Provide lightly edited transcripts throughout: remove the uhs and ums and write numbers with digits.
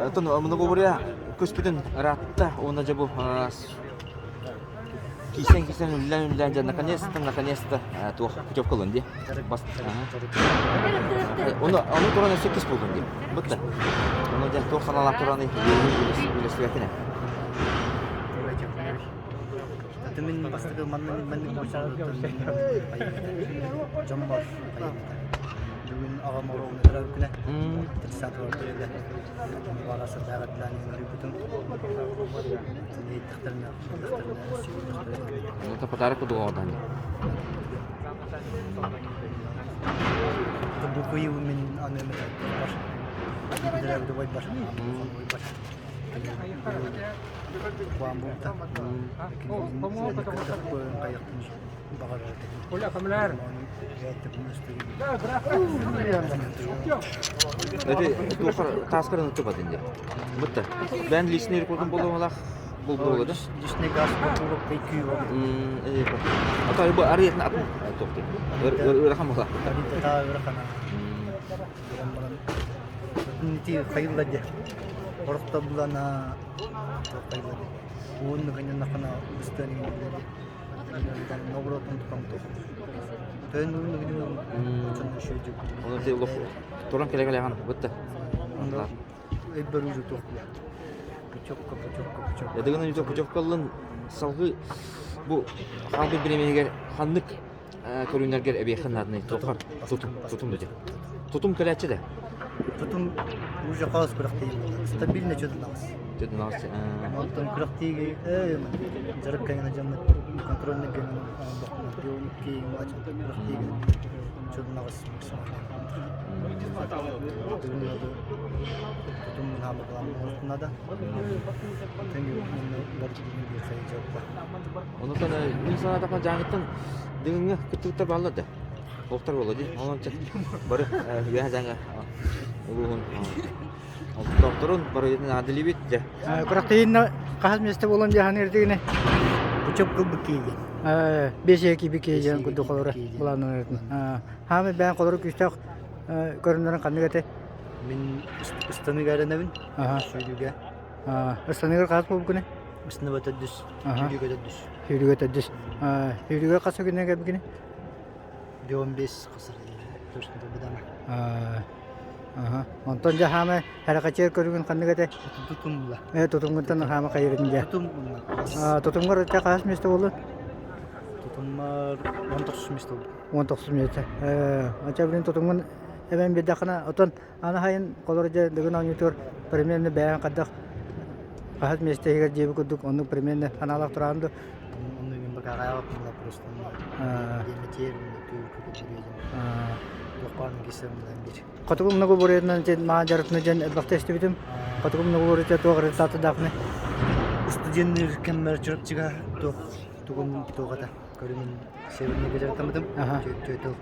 Оттон многоборье көспүтүн ыраатта уонна дьэ бу киирсэн киирсэн үллээн үллээн дьэ наконец-то наконец-то туох путевка ылын дии. Бас Ону ону туран өссө кис буолдун дии. Бутта. Ону дьэ туох санаалаах туран үлэстибэккинэ. Мин бастакы маннык маннык дьоммор бүгүн аҕам оруобуна төрөөбүт күнэ 30 апреля баҕа сырдааҕы ыҥырыйбытым иһиттэхтэринэ Ну, это подарок кудуга Бу кыйыы мин аны бар бар бар Эти туохар тааскарын ыттыбатын дии. Бутта. Бэн личный рекордун болуолах булбула да. Личный газ кубок күйүү Ата бу арыятын атын тоқту. Ырахан була. Та ырахана. Ити хайылла де. Орохто булана хайылла де. Уонну гыннахана быстан де. Новгородтан тутам Төн Оны те улох туран келе келе хан бутта. Өйбөр уже туох Путевка, путевка, путевка. Ядыгын үтө путевкаллын салгы бу хаалбыт биремегер ханнык көрүнэргэр эбиэххин наадыный тутум тутум тутум дути тутум кэлээччи да Тутум уже хаос күрэхтэһии стабильно чөдүн аҕыс. Чөдүн аҕыс. Онтон күрэхтииги дьарык кэҥинэ дьоммут контрольный кэҥинэ күрэхтииги чөдүн аҕыс тутум наада. Онутан мин санаатахпына дьааҥыттан Дыгыҥҥа кыттыбыттар бааллар да. Олохтор буолла дии. Онон бары үөһэ дьааҥы улууһун олохтоохторун барыгытын аадылыыбыт дьэ. Күрэхтэһииннэ хаһыс миэстэ буолан дьаһан ирдигини? Путевка быккииги. Бес эки биккииги курдук холоро былааннанар. Хаамы бэйэн холоро күүстээх көрүннэрин ханнык этэй? Мин ыстаныга эрэнэбин. Сүүрүүгэ. Ыстаныгар хас буолбукуный? Ыстаныба төрдүс. Сүүрүүгэ төрдүс. Сүүрүүгэ төрдүс. Сүүрүүгэ хас күнү кэлбикиний? 15 хасар. Точно быдама. Онтон дьэ хаама хараҕачыар көрүҥүн ханнык этэй? Тутум була. Э тутумгуттан хаама хайырын дьэ. Тутум була. Тутумгар өттө хас миэстэ буоллун? Тутуммар 19 миэстэ буолду. 19 миэстэ. Э, ача билин тутумгун эбэн биэрдэххинэ, отон Аны сайын холор дьэ Дыгын оонньуутугар примерно бэйэҥ хайдах хаһыс миэстэ иһигэр диэбит курдук оннук примерно санаалаах тураҕын дуо? Онну мин бакаҕайаҕа просто Хотугу много буруйунан дьэн маан дьарытына дьэн элбэхтэ истибитим. Хотугу много буруйта туох результаты Студенныыр кэммэр Чурапчыга туох тугум туох этэ көрүҥүн северныйга дьарыктаммытым. Түөтөл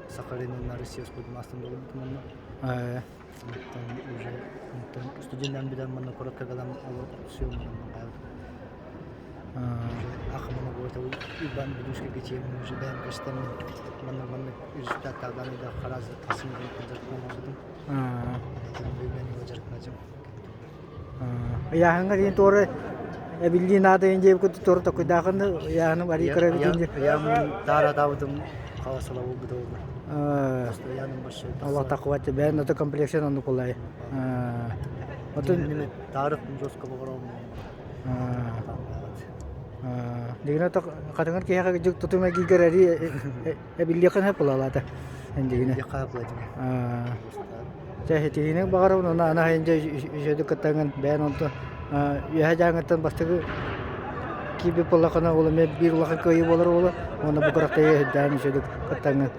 Сахалинын Россия спортмастан буолбутум онно. Онтон уже онтон студеннан билэн манна куоракка кэлэн олох съемнан хаалбытым. Уже ахмана буолта Иван Белюшка кичиэмин уже бэйэм көстөммүн манна маннык результаттаадан да харазы тасым дьарыктанабытым. Бүгүн дьарыктанacağım. Ыйааһыҥҥа диэн туора эбиллии наада диэн курдук туора токуйдаахын ыйааһыны арыый көрөбүтүн диэн. Ыйаамын тааратаабытым хаасала буолбута буолла. Ыйааным большой. Алла такуат бэйэн ото комплексын оннук булай. Отун таарык жестко боҕороом. Дигинэ хатыҥыр киһиэхэ дьик тутума киигэр эри эбиллиэххин сөп булалаата. Эндигинэ. Чэ, итиини баҕарабын уонна аны сайын дьэ үчүгэйдик кыттаҥҥын бэйэн онтон үөһэ дьааҥыттан бастакы киирбит буоллаххына ол эмиэ биир улахан кыайыы буолар уола уонна бу күрэхтэһии сирдээн үчүгэйдик кыттаҥҥын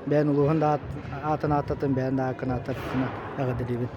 бэйэн улууһун да аатын ааттатын бэйэн да ааккын ааттатына эҕэрдэлиибин.